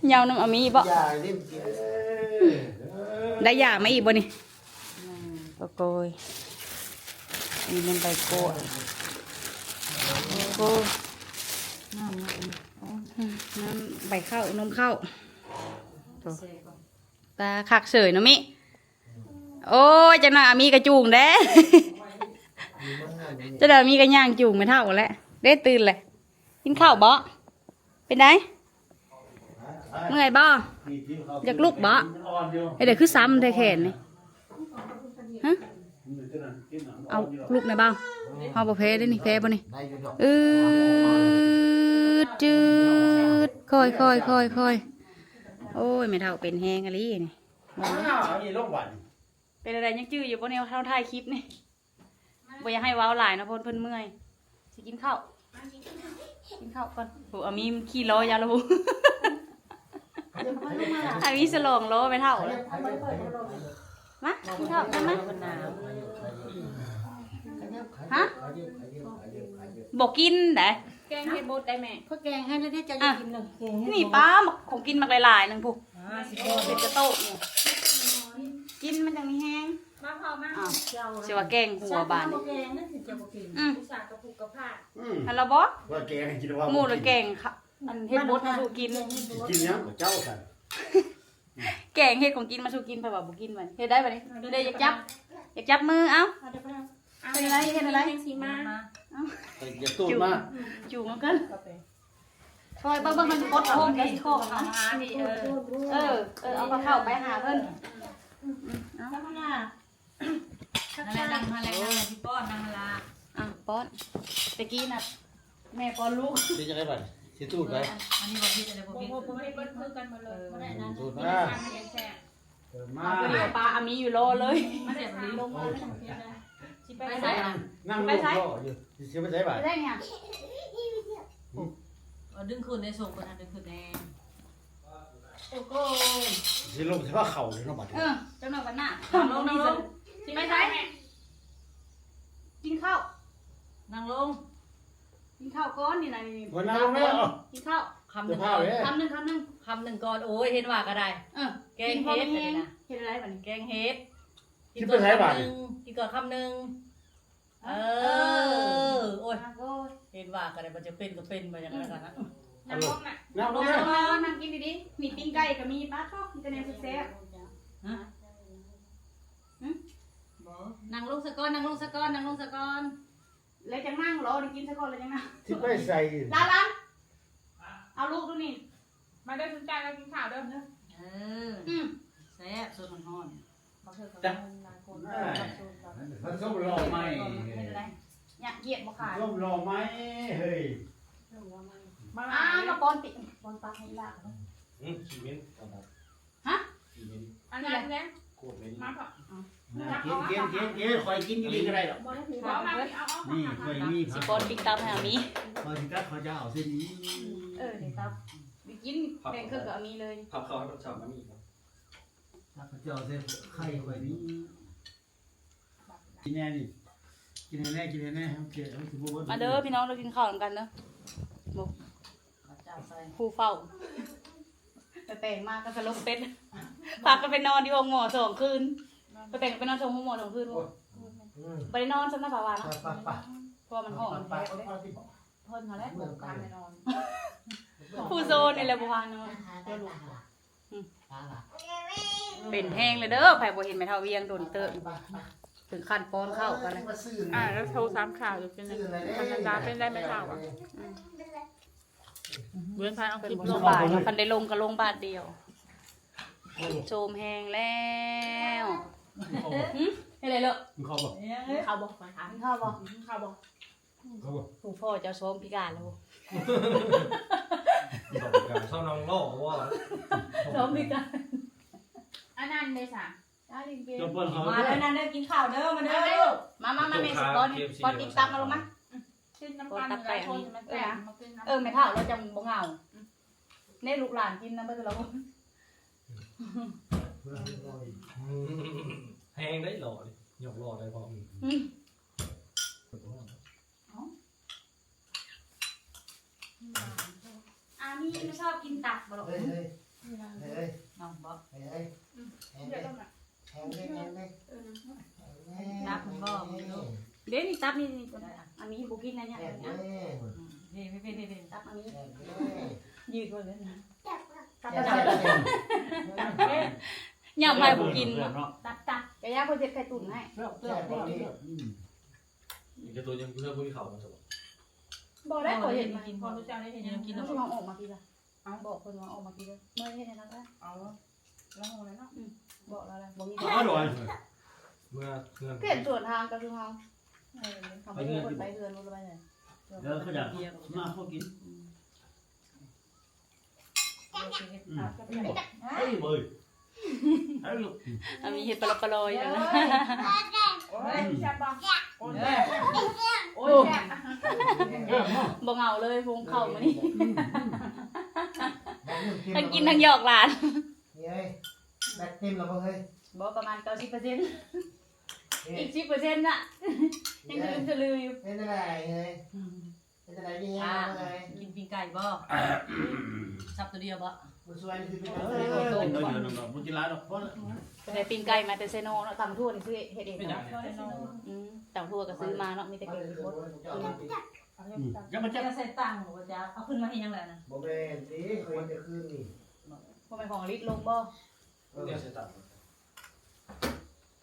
ເຫງົາ ເຫງົານຳອາມີບໍ່ ຢາເດ້ ເອີ ໄດ້ຢາມາອີກບໍ່ນີ້ ອືມ ໂອ້ໂກຍ ອັນນີ້ແມ່ນໃບໂກ້ຍ ໂອ້ໂກຍ ນ້ຳ ອືມ ນ້ຳໃບເຂົ້າ ນົມເຂົ້າ ໂອ້ ຕາຄັກເສີຍເນາະມິ ໂອ້ຍ ຈັກໜ້ອຍອາມີກະຈູງແດ່ ຈັກໜ້ອຍອາມີກະຍ່າງຈູງແມ່ເຖົ້າແຫຼະ ເດ້ ຕື່ນແຫຼະ ກິນເຂົ້າບໍ່? ເປັນໃດ? ເມື່ອຍບໍ່? ຢາກລຸກບໍ່? ເຮັດໃດຄືຊ້ຳແທ້ແຂນນີ້? ຮະ? ເອົາລຸກແດ່ບໍ່? ເຮົາບໍ່ແພ້ເດ້ນີ້ ແພ້ບໍ່ນີ້? ອືດຈືດ ຄ່ອຍໆໆໆ ໂອ້ຍ ແມ່ເຖົ້າເປັນແຮງອີ່ຫຼີນີ້ ເບິ່ງ ເປັນໃດ ຍັງຈື່ຢູ່ບໍ່ແນວເຮົາຖ່າຍຄລິບນີ້? ບໍ່ຢາກໃຫ້ເວົ້າຫຼາຍເນາະ ເພິ່ນ ເພິ່ນເມື່ອຍ ຊິກິນເຂົ້າ ກິນເຂົ້າກ່ອນ. ໂອ້ ອາມີຂີ່ລໍ້ຍາລະໂຫ ອາມີສະຫຼອງລໍ້ແມ່ເຖົ້າ ມາກິນເຂົ້ານຳມາ. ຮະ? ບໍ່ກິນໃດ ແກງເຮັດບົດໄດ້ແມ່ ຂ້ອຍແກງໃຫ້ແລ້ວເດ້ ເຈົ້າຢ່າກິນເລີຍ ນີ້ປ້າ ຂອງກິນບັກຫຼາຍໆ ໜຶ່ງພຸ້ນ ເປັນກະໂຕກນີ້ ກິນມັນຈັ່ງມີແຮງ. ມາເຜົາມາ ອ້າວ ຊິວ່າແກງຫົວບາດນີ້ ແກງນັ້ນຊິຈະບໍ່ເກັ່ງ ອຸດສ່າກະປຸກກະພາກ ຫັ້ນລະບໍ່ ວ່າແກງໃຫ້ກິນ ວ່າໝູ່ລະແກງ ອັນເຮັດບົດມາສູ່ກິນ ກິນຫຍັງຂອງເຈົ້າຊັ້ນ ແກງເຮັດຂອງກິນມາສູ່ກິນ ໃຜວ່າບໍ່ກິນບັດນີ້ ເຮັດໄດ້ບັດນີ້ ເດ້ ຢາກຈັບ ຢາກຈັບມື ເອົ້າ ເຮັດອະໄລ ເຮັດອະໄລ ຈັ່ງຊິມາ ເອົ້າ ຢາກຕູດມາ ຈູງນຳກັນ. ຊ່ອຍເບິ່ງ ເບິ່ງມັນກົດໂຄມໄດ້ ຊິໂຄມນະ ເອີ ເອີ ເອີ ເອົາເຂົ້າໄປຫາເພິ່ນ ອືມ ເອົາ ທຳມະດາ ນັ້ນແຫຼະ ນັ່ງຫັ້ນແຫຼະ ນັ່ງຊິປ້ອນ ນັ່ງຫັ້ນລະ ອ່ະ ປ້ອນ ແຕ່ກີ້ນະ ແມ່ປ້ອນລູກ ຊິຈັ່ງໃດບັດ ຊິຕູດໄປ ເອີ ອັນ ອັນນີ້ບໍ່ຜິດ ອັນນີ້ບໍ່ຜິດ ບໍ່ ບໍ່ ບໍ່ໄດ້ເບິດຄືກັນໝົດເລີຍ ເອີ ບໍ່ໄດ້ນັ້ນ ຕູດມາ ເອີ ມາ ເອົາໄປເດ ປາອາມີຢູ່ລໍເລີຍ ມາແບບນີ້ ລົງມາ ຊິໄປໃສ ນັ່ງ ນັ່ງລູກລໍຢູ່ ຊິໄປໃສບາດ ໄປໃສນີ້ຫະ ເອົາດຶງຂຶ້ນແດ່ ສົ່ງເພິ່ນຫັ້ນດຶງຂຶ້ນແດ່ ໂອ້ໂກ ຊິລົງຊິພາເຂົ້າຢູ່ເນາະບາດນີ້ ເອີ ຈັກໜ່ອຍກັນນະ ນັ່ງລົງ ນັ່ງລົງ ຊິໄປໃສ ກິນເຂົ້າ ນັ່ງລົງ ກິນເຂົ້າກ່ອນນີ້ນະ ນີ້ ໂອ້ຍ ນັ່ງລົງແລ້ວ ກິນເຂົ້າ ຄຳໜຶ່ງກ່ອນ ຄຳໜຶ່ງ ຄຳໜຶ່ງ ຄຳໜຶ່ງກ່ອນ ໂອ້ຍ ເຫັນວ່າກໍໄດ້ ເອີ ແກງເຫັດ ກິນພໍມີແຮງ ອັນນີ້ນະ ເຮັດໄດ້ບັດນີ້ ແກງເຫັດ ກິນໄປໃສບາດນີ້ ກິນກ່ອນຄຳໜຶ່ງ ກິນກ່ອນຄຳໜຶ່ງ ເອີ ເອີ ໂອ້ຍ ໂອ້ຍ ເຫັນວ່າກໍໄດ້ ບໍ່ຈະເປັນກໍເປັນ ບໍ່ຫຍັງກໍແລ້ວກັນນະ ນັ່ງລົງນະ ນັ່ງລົງນະ ນັ່ງກິນດີໆ ນີ້ປີ້ງໄກ່ກໍມີ ປາດໂທ້ ມີແຕ່ແນວແຊບໆ ຮະ ຫຶ ນັ່ງລົງສາກ່ອນ ນັ່ງລົງສາກ່ອນ ນັ່ງລົງສາກ່ອນ. ແລ້ວຈັ່ງນັ່ງ ລໍໄດ້ກິນຊະກ່ອນແລ້ວຈັ່ງນັ່ງ. ຊິໄປໃສ? ຫຼານໆ ເອົາລູກດູນີ້. ມາເດີ ສົນໃຈແລ້ວກິນຂ້າວເດີ. ເອີ ອືມ ແຊບ ສົດຮ້ອນໆ. ມາເຖິງກັນຫຼາຍຄົນ ມາຊົມຫຼໍ່ໃໝ່ ເຮັດໄດ້ ຍາກຢຽບບໍ່ຂາຍ ຊົມຫຼໍ່ໃໝ່ ເຮີ້ຍ. ມາ ມາປ້ອນຕິ ປ້ອນປັກໃຫ້ອີ່ຫຼ້າ. ອືມ ຂີ້ເໝັນ ຮະ? ອັນນັ້ນແຫຼະ ໂຄດເໝັນ. ມາເຖາະ ກິນ ກິນ ກິນ ກິນ ຂ້ອຍກິນຢູ່ນີ້ກໍໄດ້ດອກ. ບໍ່ໄດ້ ເອົາມາ ເອົາ ເອົາ ນີ້ຂ້ອຍມີ ຊິປ້ອນປິກຕັບໃຫ້ອາມີ. ຂ້ອຍຊິຕັດ ຂ້ອຍຈະເອົາເສັ້ນນີ້. ເອີ ນີ້ຕັບ ໄປກິນແບ່ງເຄິ່ງກັບອາມີເລີຍ. ພັບເຂົ້າໃຫ້ມັນຊ້ຳອາມີ. ຕັກເຈົ້າໃສ່ໄຂ່ຂ້ອຍນີ້. ກິນແດ່ນີ້ ກິນໃຫ້ແດ່ ກິນໃຫ້ແດ່ ເຮົາເກະ ເຮົາຊິບໍ່ເບິດ. ມາເດີພີ່ນ້ອງ ເດີກິນເຂົ້ານຳກັນເດີ. ຜູ້ເຝົ້າ ໄປແປງມາກໍສະຫຼົບເປັດ ພາກັນໄປນອນຢູ່ໂຮງໝໍສອງຄືນ. ໄປແປງໄປນອນໂຮງໝໍສອງຄືນ. ໂອ້ຍ ອືມ ບໍ່ໄດ້ນອນຊ້ຳນະ ປາຫວານ. ໄປ ໄປ ໄປ ເພາະວ່າມັນຮ້ອນ ມັນແຮງເດ້. ເພິ່ນຫັ້ນແຫຼະ ບໍ່ພາໄປນອນ ຜູ້ໂຊນນີ້ແຫຼະບໍ່ພານອນ. ອືມ ເປັນແຮງເລີຍເດີ ໃຜບໍ່ເຫັນແມ່ເຖົ້າວຽງດົນເຕີບ ເຖິງຂັ້ນປ້ອນເຂົ້າກັນແລ້ວ. ອ່າ ແລ້ວໂທຖາມຂ່າວຢູ່ ເປັນຈັ່ງໃດ ອັນນັ້ນລາເປັນໄດ້ແມ່ເຖົ້າ? ອືມ ເວນພາເອົາຄລິບລົງ ຄັນໄດ້ລົງກໍລົງບາດດຽວ. ໂຊມແຮງແລ້ວ. ຫຶ ເຮັດໄດເລີ? ກິນເຂົ້າບໍ່? ກິນເຂົ້າບໍ່? ກິນເຂົ້າບໍ່? ກິນເຂົ້າບໍ່? ຜູ້ພໍ່ເຈົ້າຊ້ອມພິການແລ້ວ. ຊ້ອມພິການ ຊ້ອມນັ່ງລໍບໍ່? ຊ້ອມພິການ. ອັນນັ້ນເດ້ສະ ມາເດີ ນັ້ນເດີ ກິນເຂົ້າເດີ ມາເດີລູກ. ມາ ມາ ມາ ແມ່ຊິປ້ອນ ປ້ອນຕິບຕັບມາລູກມາ. ກິນນຳກັນຫຼາຍຄົນມັນແຊບ ມາກິນນຳ. ເອີ ແມ່ເຖົ້າລາວຈັ່ງບໍ່ເຫງົາ. ແນ່ ລູກຫຼານກິນນຳເບິດລະ. ແຮງໄດ໋ ຫຼໍ່ນີ້ ຍົກຫຼໍ່ໄດ້ພ້ອມ. ອືມ ອາມີ່ມັນຊອບກິນຕັບບໍ່ລູກ? ເຮີ້ຍ ເຮີ້ຍ ເຮີ້ຍ ເອົາບໍ່? ເຮີ້ຍ ເຮີ້ຍ ແຮງເດ້ ແຮງເດ້ ແຮງເດ້. ຕັບມັນບໍ່? ເດ້ນີ້ຕັບນີ້ ອາມີ່ບໍ່ກິນນະ ຍາກ ແຮງເດ້ ນີ້ ນີ້ ນີ້ ນີ້ ນີ້ ຕັບອາມີ່ ແຮງເດ້ ຢືດເບິ່ງເດີ. ຫຍ້ຳໃຫ້ຜູ້ກິນເນາະ ຕັບ ຕັບ ກະຢາເພິ່ນເຮັດໄຂ່ຕຸ້ນໃຫ້. ແຊບ ແຊບ ອືມ. ກະໂຕຍັງເພື່ອບໍ່ມີເຂົ້ານຳຊັ້ນບໍ່? ບໍ່ໄດ້ ບໍ່ໄດ້ ຂ້ອຍເຮັດມາ ພໍເຈົ້າໄດ້ເຮັດຫຍັງກິນແລ້ວ ເອົາອອກມາພີ້ລະ. ເອົ້າ ບອກເພິ່ນວ່າອອກມາພີ້ເດີ ເມື່ອຍເຮັດໃຫ້ລາວໄດ້. ເອົາ ລາວຮູ້ແລ້ວເນາະ. ອືມ ບອກລາວແລ້ວ ບໍ່ມີ ເມື່ອເຮືອນ ກຽມສວນທາງກໍຄືເຮົາ. ເອີ ໄປເຮືອນ ໄປເຮືອນບໍ່ໄປໃສ ເດີ ເຂົາຢາກມາພໍກິນ. ອືມ ອືມ ເຮີ້ຍ ເຮີ້ຍ ເຮີ້ຍ ອັນນີ້ເຮັດປະລະປະລອຍ. ໂອ້ຍ ແຊບບໍ່? ໂອ້ຍ ແຊບ ໂອ້ຍ ແຊບ ແຊບເນາະ. ບໍ່ເຫງົາເລີຍ ໂຮງເຂົ້າມື້ນີ້ ອືມ ທັງກິນທັງຫຍອກຫຼານ. ນີ້ເອີຍ ແບັດເຕັມແລ້ວບໍ່ເຮີ້ຍ? ບໍ່ ປະມານເກົ້າສິບເປີເຊັນ ອີກສິບເປີເຊັນນະ ຍັງສະລຶມສະລືຢູ່. ເປັນຈັ່ງໃດເຮີ້ຍ? ອືມ ເປັນຈັ່ງໃດ ມີແຮງບໍ່ເຮີ້ຍ? ກິນປີ້ງໄກ່ບໍ່? ສັບໂຕດຽວບໍ່? ມື້ຊວຍນີ້ຊິເປັນ ເອີ ກິນໜ້ອຍດຽວໜຶ່ງດອກ ບໍ່ກິນຫຼາຍດອກ ພໍແລ້ວ. ໄດ້ປີ້ງໄກ່ມາແຕ່ໄຊໂນເນາະ ຕຳຖົ່ວນີ້ຊື້ເຮັດເອງເນາະ. ອືມ ຕຳຖົ່ວກໍຊື້ມາເນາະ ມີແຕ່ແກງເຜັດ. ອືມ ຢ່າມາຈັບ ໃສ່ຕັງບໍ່ຈັກ ເອົາຂຶ້ນມາເຮັດຫຍັງແລ້ວນະ? ບໍ່ແມ່ນຕິ ຂ້ອຍເຮັດແຕ່ຄືນນີ້. ບໍ່ແມ່ນຂອງລິດລົງບໍ່? ເອີ ໃສ່ຕັງ.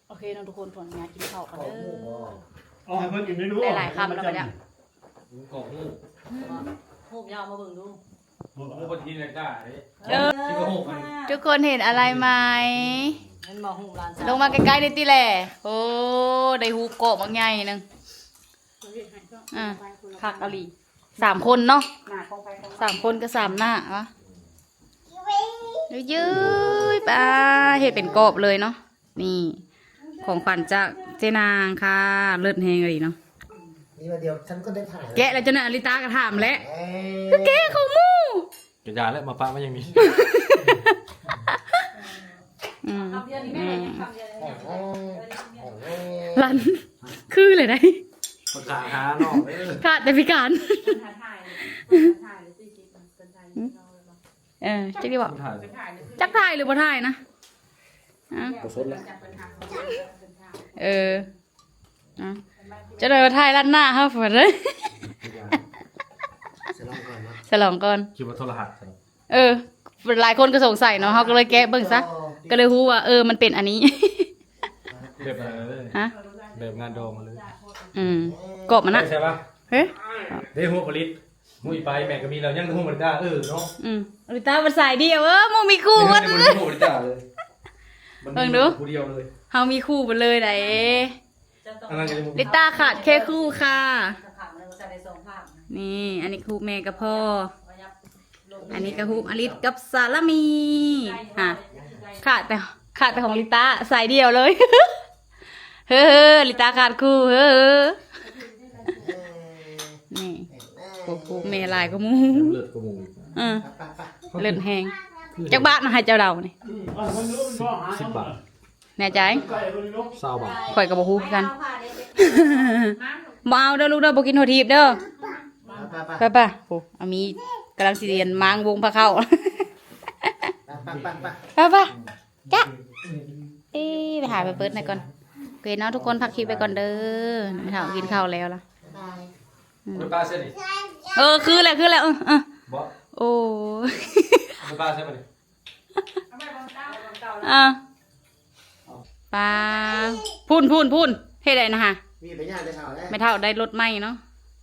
ໂອເຄເນາະທຸກຄົນ ຂໍອະນຸຍາດກິນເຂົ້າກ່ອນເດີ. ເອົາໃຫ້ເພິ່ນອີກແນ່ດູ ຫຼາຍໆຄຳແລ້ວບັດນີ້. ກອກຮູບ ຮູບຍາວມາເບິ່ງດູ. ຮູບເພິ່ນກິນແລ້ວຈ້າເດ້. ເອີ ຊິກະຮູບມັນ. ທຸກຄົນເຫັນອະໄລໄໝ? ເຫັນບໍ່? ຮູບຫຼານສາວ. ລົງມາໃກ້ໆໜ້ອຍຕິແຫຼະ. ໂອ້ ໄດ້ຮູບກອບບັກໃຫຍ່ໜຶ່ງ. ອ່າ ຄັກອີ່ຫຼີ ສາມຄົນເນາະ. ສາມຄົນກໍສາມໜ້າວະ. ເຢີ້ຍໆ ປ້າ ເຮັດເປັນກອບເລີຍເນາະ. ນີ້ ຂອງຂວັນຈາກເຈ້ນາງຄ່ະ ເລີດແຮງອີ່ຫຼີເນາະ. ມີວ່າດຽວ ແກະແລ້ວເຈົ້ານະ ອາລິຕາກໍຖາມແຫຼະ ເອີ ກໍແກະຂອງໝູ່ ກະຢ່າແຫຼະ ມາປະໄວ້ຢ່າງນີ້. ອືມ ອືມ ລັນ ຄືເລີຍໄດ໋ ຄົນຂາຫາເນາະ. ເອີ ຂາດແຕ່ພິການ. ເອີ ຈັກດີບໍ່ ຈັກຖ່າຍຫຼືບໍ່ຖ່າຍນະ. ອາ ບໍ່ສົນລະ. ເອີ ອາ ຈະໄດ້ວ່າຖ່າຍລັດໜ້າເຮົາພຸ້ນເດີ. ສະຫຼອງກ່ອນເນາະ ສະຫຼອງກ່ອນ. ຄິດວ່າໂທລະຫັດ. ເອີ ຫຼາຍຄົນກໍສົງໄສເນາະ ເຮົາກໍເລີຍແກະເບິ່ງຊະ ກໍເລີຍຮູ້ວ່າ ເອີ ມັນເປັນອັນນີ້. ແບບນັ້ນເລີຍ ຮະ? ແບບງານດອງເລີຍ. ອືມ ກອບມັນນະ ໃສ່ປະ? ເຮີ້ ເດ້ ຮູບອາລິດ ຮູບອີປາຍແມ່ກໍມີແລ້ວ ຍັງຮູບອາລິດຕາ. ເອີເນາະ ອືມ ອາລິດຕາມັນສາຍດຽວ ເອີ ໝູ່ມີຄູ່ ເອີ ບໍ່ໄດ້ຮູບອາລິດຕາເລີຍ. ເບິ່ງດູ ຜູ້ດຽວເລີຍ ເຮົາມີຄູ່ເບິດເລີຍໃດ໋. ອາລິດຕາຂາດແຄ່ຄູ່ຄ່ະ. ນີ້ ອັນນີ້ຮູບແມ່ກັບພໍ່. ອັນນີ້ກໍຮູບອາລິດກັບສາລາມີ. ຫາ ຂາດແຕ່ ຂາດແຕ່ຂອງລິຕາ ສາຍດຽວເລີຍ. ເຮີ້ ລິຕາຂາດຄູ່ ເຮີ້. ນີ້ ໂອ້ໂຫ ແມ່ຫຼາຍກວ່າໝູ່ ເລີດກວ່າໝູ່ອີກ. ເອີ ເລີດແຮງ. ຈັກບາດນະ ໃຫ້ເຈົ້າເດົານີ້? ສິບ ສິບບາດ. ແນ່ໃຈ? ຊາວບາດ. ຂ້ອຍກໍບໍ່ຮູ້ຄືກັນ. ບໍ່ເອົາເດີລູກເດີ ບໍ່ກິນຖົ່ວຖີບເດີ. ໄປໆ ໂອ້ ອາມີກຳລັງຊິຮຽນມ້າງວົງພາເຂົ້າ. ໄປໆ ໄປໆ ຈະ ເອີ ໄປຫາໄປເປີດໃຫ້ກ່ອນ. ໂອເຄເນາະ ທຸກຄົນ ພັກຄລິບໄວ້ກ່ອນເດີ. ແມ່ເຖົ້າກິນເຂົ້າແລ້ວລະ. ອືມ ເອີ ຄືແຫຼະ ຄືແຫຼະ. ເອີ ເອີ ບໍ່ ໂອ້ຍ ເອົາໄປປາໃສ່ບາດນີ້. ອ່າ ປາ ພຸ້ນໆໆ ເຮັດໄດ້ນະຫະ. ມີໄປຍ່າງແຕ່ເຊົ້າແລ້ວ ແມ່ເຖົ້າໄດ້ລົດໃໝ່ເນາະ.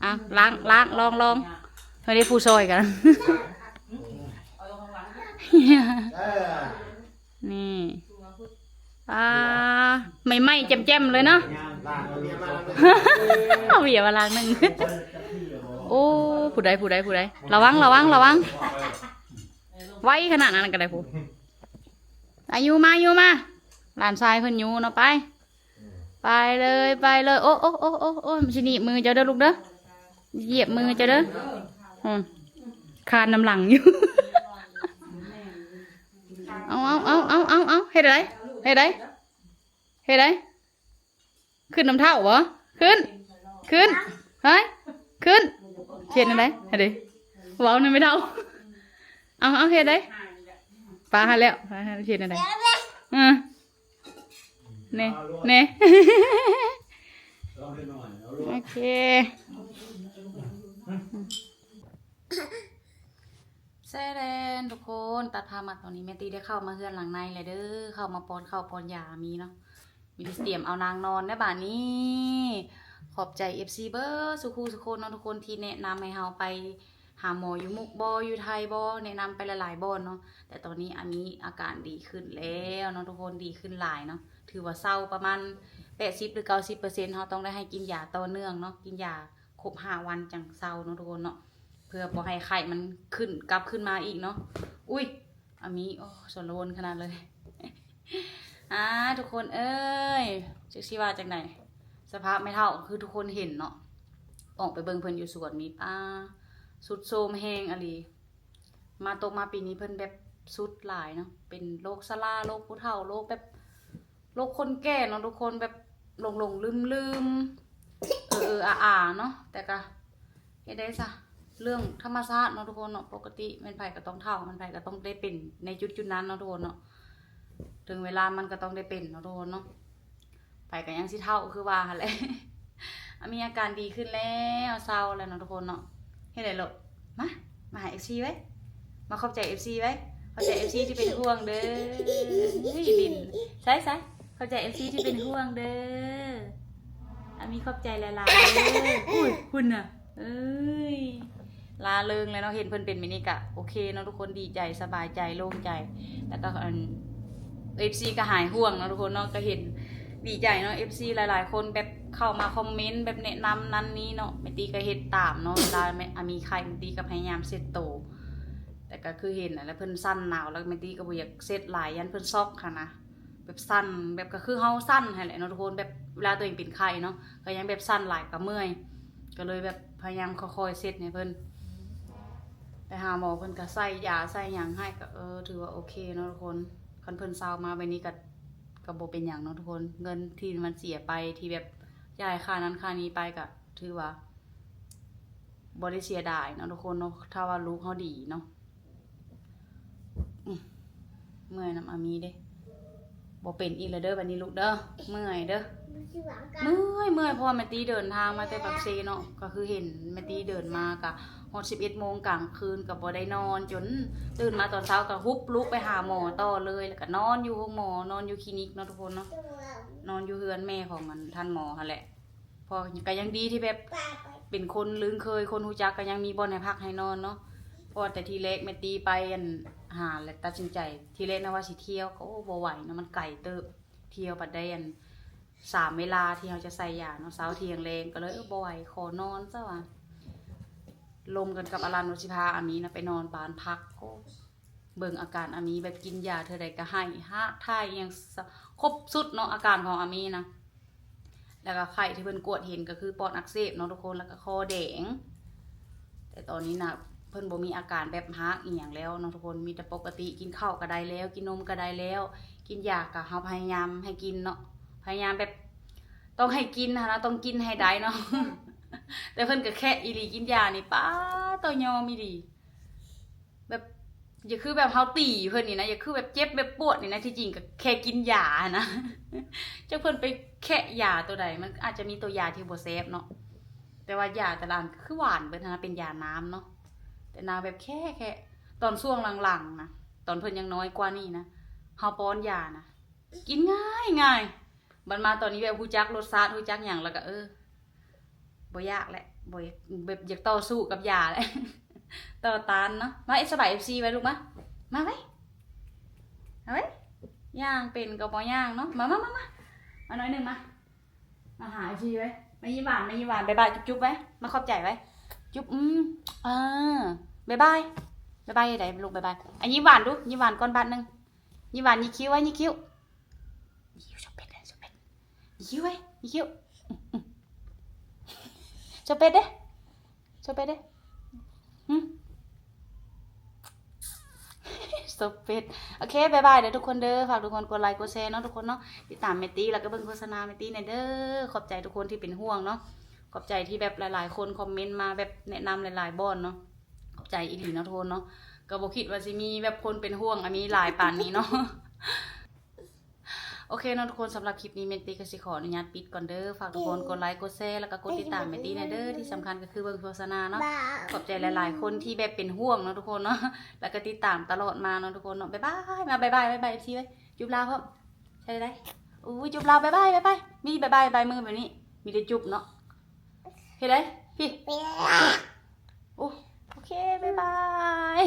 ອ່າ ລ້າງ ລ້າງ ລອງ ລອງ. ເຮົາໄດ້ຜູ້ຊ່ອຍກັນ. ເອີ ນີ້ ອ່າ ໃໝ່ໆ ແຈ່ມໆ ເລີຍເນາະ. ເອົາເບຍມາລ້າງໜຶ່ງ. ໂອ້ ຜູ້ໃດ ຜູ້ໃດ ຜູ້ໃດ. ລະວັງ ລະວັງ ລະວັງ. ໄວຂະໜາດນັ້ນກໍໄດ້ພຸ້ນ. ອາ ຢູ່ມາ ຢູ່ມາ. ຫຼານຊາຍເພິ່ນຢູ່ເນາະ. ໄປ ໄປເລີຍ ໄປເລີຍ. ໂອ້ ໂອ້ ໂອ້ ໂອ້ ໂອ້ ມັນຊິໜີບມືເຈົ້າເດີລູກເດີ. ຢຽບມືເຈົ້າເດີ. ອືມ ຄານນຳຫຼັງຢູ່. ເອົາ ເອົາ ເອົາ ເຮັດໃດ ເຮັດໃດ ເຮັດໃດ. ຂຶ້ນນຳເຖົ້າບໍ່? ຂຶ້ນ ຂຶ້ນ ເຮີ້ຍ ຂຶ້ນ. ເຮັດແນວໃດ? ຫັ້ນເດ ເວົ້ານຳແມ່ເຖົ້າ. ເອົາ ເອົາ ເຮັດໃດ? ປາຫັ້ນແລ້ວ ປາຫັ້ນ. ເຮັດແນວໃດ? ເອີ ແນ່ ແນ່. ໂອເຄ ແຊແດນ ທຸກຄົນ ຕັດພາບມາຕອນນີ້ ແມ່ຕີໄດ້ເຂົ້າມາເຮືອນຫຼັງໃນແລ້ວເດີ. ເຂົ້າມາປ້ອນເຂົ້າປ້ອນຢາອາມີເນາະ. ມີແຕ່ຊິຕຽມເອົານາງນອນແລ້ວບາດນີ້. ຂອບໃຈເອັຟຊີເບິດສູ່ຄູ່ສູ່ຄົນເນາະ ທຸກຄົນທີ່ແນະນຳໃຫ້ເຮົາໄປຫາໝໍຢູ່ມຸກບໍ ຢູ່ໄທບໍ ແນະນຳໄປຫຼາຍໆບ່ອນເນາະ. ແຕ່ຕອນນີ້ອາມີອາການດີຂຶ້ນແລ້ວເນາະ ທຸກຄົນ ດີຂຶ້ນຫຼາຍເນາະ. ຖືວ່າເຊົາປະມານແປດສິບ ຫຼື ເກົ້າສິບເປີເຊັນ. ເຮົາຕ້ອງໄດ້ໃຫ້ກິນຢາຕໍ່ເນື່ອງເນາະ ກິນຢາ ຄົບຫ້າວັນຈັ່ງເຊົາເນາະ ທຸກຄົນເນາະ ເພື່ອບໍ່ໃຫ້ໄຂ້ມັນຂຶ້ນ ກັບຂຶ້ນມາອີກເນາະ. ອຸ້ຍ ອາມີ ໂອ້ ຊົນລະວົນຂະໜາດເລີຍ. ອ່າ ທຸກຄົນເອີຍ ຈັກຊິວ່າຈັ່ງໃດ. ສະພາບແມ່ເຖົ້າຄືທຸກຄົນເຫັນເນາະ. ອອກໄປເບິ່ງເພິ່ນຢູ່ສວນນີ້ ປ້າ ຊຸດໂຊມແຮງອີ່ຫຼີ. ມາຕົກມາປີນີ້ເພິ່ນແບບຊຸດຫຼາຍເນາະ ເປັນໂລກຊະລາ ໂລກຜູ້ເຖົ້າ ໂລກແບບ ໂລກຄົນແກ່ເນາະ ທຸກຄົນ ແບບຫຼົງໆລືມໆ ເອີໆອາໆເນາະ. ແຕ່ກະເຮັດໄດ້ຊະ ເລື່ອງທຳມະຊາດເນາະ ທຸກຄົນເນາະ. ປົກກະຕິແມ່ນໃຜກໍຕ້ອງເຖົ້າ ແມ່ນໃຜກໍຕ້ອງໄດ້ເປັນໃນຈຸດໆນັ້ນເນາະ ທຸກຄົນເນາະ. ເຖິງເວລາມັນກໍຕ້ອງໄດ້ເປັນເນາະ ທຸກຄົນເນາະ. ໄປກໍຍັງຊິເຖົ້າຄືວ່າຫັ້ນແຫຼະ. ອາມີອາການດີຂຶ້ນແລ້ວ ເຊົາແລ້ວເນາະ ທຸກຄົນເນາະ. ເຮັດໃດໂລດ ມາ ມາຫາເອັຟຊີໄວ້ ມາຂອບໃຈເອັຟຊີໄວ້. ຂອບໃຈເອັຟຊີທີ່ເປັນຫ່ວງເດີ. ເຮີ້ຍ ຫຼິ້ນ ໃສ່ໆ. ຂອບໃຈເອັຟຊີທີ່ເປັນຫ່ວງເດີ. ອາມີຂອບໃຈຫຼາຍໆເດີ. ອຸ້ຍ ພຸ້ນນະ ເອີຍ ລ່າເລີງແລ້ວເນາະ. ເຫັນເພິ່ນເປັນແບບນີ້ກະໂອເຄເນາະ ທຸກຄົນ ດີໃຈ ສະບາຍໃຈ ໂລ່ງໃຈ. ແລ້ວກໍອັນ ເອັຟຊີກໍຫາຍຫ່ວງເນາະ ທຸກຄົນເນາະ. ກໍເຫັນ ດີໃຈເນາະ ເອັຟຊີຫຼາຍໆຄົນແບບເຂົ້າມາຄອມເມັນ ແບບແນະນຳນັ້ນນີ້ເນາະ. ແມ່ຕີກໍເຮັດຕາມເນາະ ເວລາແມ່ ອາມີໄຂ້ ແມ່ຕີກໍພະຍາຍາມເຊັດໂຕ. ແຕ່ກໍຄືເຫັນຫັ້ນແຫຼະ ເພິ່ນສັ່ນໜາວ ແລ້ວແມ່ຕີກໍບໍ່ຢາກເຊັດຫຼາຍ ຢ້ານເພິ່ນຊັອກຫັ້ນນະ. ແບບສັ່ນ ແບບກໍຄືເຮົາສັ່ນຫັ້ນແຫຼະເນາະ ທຸກຄົນ. ແບບເວລາຕົວເອງເປັນໄຂ້ເນາະ ກໍຍັງແບບສັ່ນຫຼາຍກໍເມື່ອຍ. ກໍເລີຍແບບພະຍາຍາມຄ່ອຍໆເຊັດໃຫ້ເພິ່ນ ໄປຫາໝໍ ເພິ່ນກໍໃສ່ຢາໃສ່ຫຍັງໃຫ້ ກໍ ເອີ ຖືວ່າໂອເຄເນາະ ທຸກຄົນ. ຄັນເພິ່ນເຊົາມາແບບນີ້ກໍ ກໍບໍ່ເປັນຫຍັງເນາະ ທຸກຄົນ. ເງິນທີ່ມັນເສຍໄປ ທີ່ແບບຈ່າຍຄ່ານັ້ນຄ່ານີ້ໄປ ກໍຖືວ່າບໍ່ໄດ້ເສຍດາຍເນາະ ທຸກຄົນເນາະ ຖ້າວ່າລູກເຮົາດີເນາະ. ອືມ ເມື່ອຍນຳອາມີເດ້. ບໍ່ເປັນອີກແລ້ວເດີ ບັດນີ້ລູກເດີ ເມື່ອຍເດີ ເມື່ອຍ ເມື່ອຍ ເພາະວ່າແມ່ຕີເດີນທາງມາແຕ່ປາກເຊເນາະ ກໍຄືເຫັນແມ່ຕີເດີນມາກະຮອດສິບເອັດໂມງກາງຄືນ ກໍບໍ່ໄດ້ນອນ ຈົນຕື່ນມາຕອນເຊົ້າກໍຮຸບລຸກໄປຫາໝໍຕໍ່ເລີຍ ແລ້ວກໍນອນຢູ່ໂຮງໝໍ ນອນຢູ່ຄລີນິກເນາະທຸກຄົນເນາະ ນອນຢູ່ເຮືອນແມ່ຂອງອັນທ່ານໝໍຫັ້ນແຫຼະ. ເພາະກໍຍັງດີທີ່ແບບເປັນຄົນລຶ້ງເຄີຍ ຄົນຮູ້ຈັກ ກໍຍັງມີບ່ອນໃຫ້ພັກໃຫ້ນອນເນາະ ເພາະວ່າແຕ່ທີແລກແມ່ຕີໄປອັນຫາ ແລະ ຕັດສິນໃຈ ທີແລກນະວ່າຊິທ່ຽວ ກໍ ໂອ້ ບໍ່ໄຫວເນາະ ມັນໄກເຕີບ ທ່ຽວບັດໄດ້ອັນສາມເວລາທີ່ເຮົາຈະໃສ່ຢາເນາະ ເຊົ້າ ທ່ຽງ ແລງ ກໍເລີຍ ເອີ ບໍ່ໄຫວ ຂໍນອນຊະວ່າ ລົມກັນກັບອາລັນວ່າຊິພາອາມີນະໄປນອນບ້ານພັກ ໂອ້ ເບິ່ງອາການອາມີ ແບບກິນຢາເທື່ອໃດກໍໄຫ້ ຮາກຖ່າຍ ອີ່ຫຍັງ ສະ ຄົບສຸດເນາະ ອາການຂອງອາມີນະ ແລ້ວກໍໄຂ້ທີ່ເພິ່ນກວດເຫັນກໍຄືປອດອັກເສບເນາະທຸກຄົນ ແລ້ວກໍຄໍແດງ ແຕ່ຕອນນີ້ນະ ເພິ່ນບໍ່ມີອາການແບບຮາກອີ່ຫຍັງແລ້ວເນາະທຸກຄົນ ມີແຕ່ປົກກະຕິ ກິນເຂົ້າກໍໄດ້ແລ້ວ ກິນນົມກໍໄດ້ແລ້ວ ກິນຢາກໍເຮົາພະຍາຍາມໃຫ້ກິນເນາະ ພະຍາຍາມແບບຕ້ອງໃຫ້ກິນຫັ້ນນະ ຕ້ອງກິນໃຫ້ໄດ້ເນາະ ແຕ່ເພິ່ນກໍແຄະອີ່ຫຼີ ກິນຢານີ້ ປາໂຕ ຍອມອີ່ຫຼີ. ແບບ ຢ່າຄືແບບເຮົາຕີເພິ່ນນີ້ນະ ຢ່າຄືແບບເຈັບແບບປວດນີ້ນະ ທີ່ຈິງກໍແຄ່ກິນຢາຫັ້ນນະ ຈັກເພິ່ນໄປແຄະຢາໂຕໃດ ມັນອາດຈະມີໂຕຢາທີ່ບໍ່ແຊບເນາະ ແຕ່ວ່າຢາແຕ່ລະອັນຄືຫວານເບິດຫັ້ນນະ ເປັນຢານ້ຳເນາະ ແຕ່ນາງແບບແຄະ ແຄະ ຕອນຊ່ວງຫຼັງໆນະ ຕອນເພິ່ນຍັງນ້ອຍກວ່ານີ້ນະ ເຮົາປ້ອນຢານະ ກິນງ່າຍໆ ບັດມາຕອນນີ້ແບບຮູ້ຈັກລົດຊາດ ຮູ້ຈັກຫຍັງ ແລ້ວກໍ ເອີ ບໍ່ຢາກແຫຼະ ບໍ່ ແບບຢາກຕໍ່ສູ້ກັບຢາແຫຼະ ຕໍ່ຕ້ານເນາະ ມາ ສະບາຍເອັຟຊີໄວ້ລູກ ມາ ມາໄວ້ ມາໄວ້ ຍ່າງເປັນກໍບໍ່ຍ່າງເນາະ ມາ ມາ ມາ ມາ ມາໜ້ອຍໜຶ່ງ ມາ ມາຫາເອັຟຊີໄວ້ ມາຍິ້ມຫວານ ມາຍິ້ມຫວານ ບາຍບາຍ ຈຸບໆໄວ້ ມາຂອບໃຈໄວ້ ຈຸບ ອືມ ເອີ ບາຍບາຍ ບາຍບາຍ ໃດລູກ ບາຍບາຍ ອ່ະ ຍິ້ມຫວານດູ ຍິ້ມຫວານກ່ອນບາດໜຶ່ງ ຍິ້ມຫວານ ຍິກຄິ້ວໄວ້ ຍິກຄິ້ວ ຍິ້ວ ສະເປັດ ສະເປັດ ຍິ້ວໄວ້ ຍິ້ວ ສະເປັດເດ້ ສະເປັດເດ້ ຫຶ ສະເປັດ ໂອເຄ ບາຍບາຍເດີທຸກຄົນເດີ ຝາກທຸກຄົນກົດໄລກົດແຊເນາະທຸກຄົນເນາະ ຕິດຕາມແມ່ຕີ ແລ້ວກໍເບິ່ງໂຄສະນາແມ່ຕີແດ່ເດີ ຂອບໃຈທຸກຄົນທີ່ເປັນຫ່ວງເນາະ ຂອບໃຈທີ່ແບບຫຼາຍໆຄົນຄອມເມັນມາແບບແນະນຳຫຼາຍໆບ່ອນເນາະ ຂອບໃຈອີ່ຫຼີເນາະທຸກຄົນເນາະ ກໍບໍ່ຄິດວ່າຊິມີແບບຄົນເປັນຫ່ວງອາມີຫຼາຍປານນີ້ເນາະ. ໂອເຄເນາະທຸກຄົນ ສຳລັບຄລິບນີ້ແມ່ນຕີກໍຊິຂໍອະນຸຍາດປິດກ່ອນເດີ ຝາກທຸກຄົນກົດໄລກົດແຊ ແລ້ວກໍກົດຕິດຕາມແມ່ຕີແດ່ເດີ ທີ່ສຳຄັນກໍຄືເບິ່ງໂຄສະນາເນາະ ຂອບໃຈຫຼາຍໆຄົນທີ່ແບບເປັນຫ່ວງເນາະທຸກຄົນເນາະ ແລ້ວກໍຕິດຕາມຕະຫຼອດມາເນາະທຸກຄົນເນາະ ບາຍບາຍ ມາບາຍບາຍ ບາຍບາຍ ເອັຟຊີໄວ້ ຈຸບລາພ້ອມ ໃສ່ໄດ້ ໂອ້ຍ ຈຸບລາ ບາຍບາຍ ບາຍບາຍ ມີບາຍບາຍ ບາຍມືແບບນີ້ ມີແຕ່ຈຸບເນາະ ເຮັດໄດ້ ພີ້ ໂອ້ ໂອເຄ ບາຍບາຍ.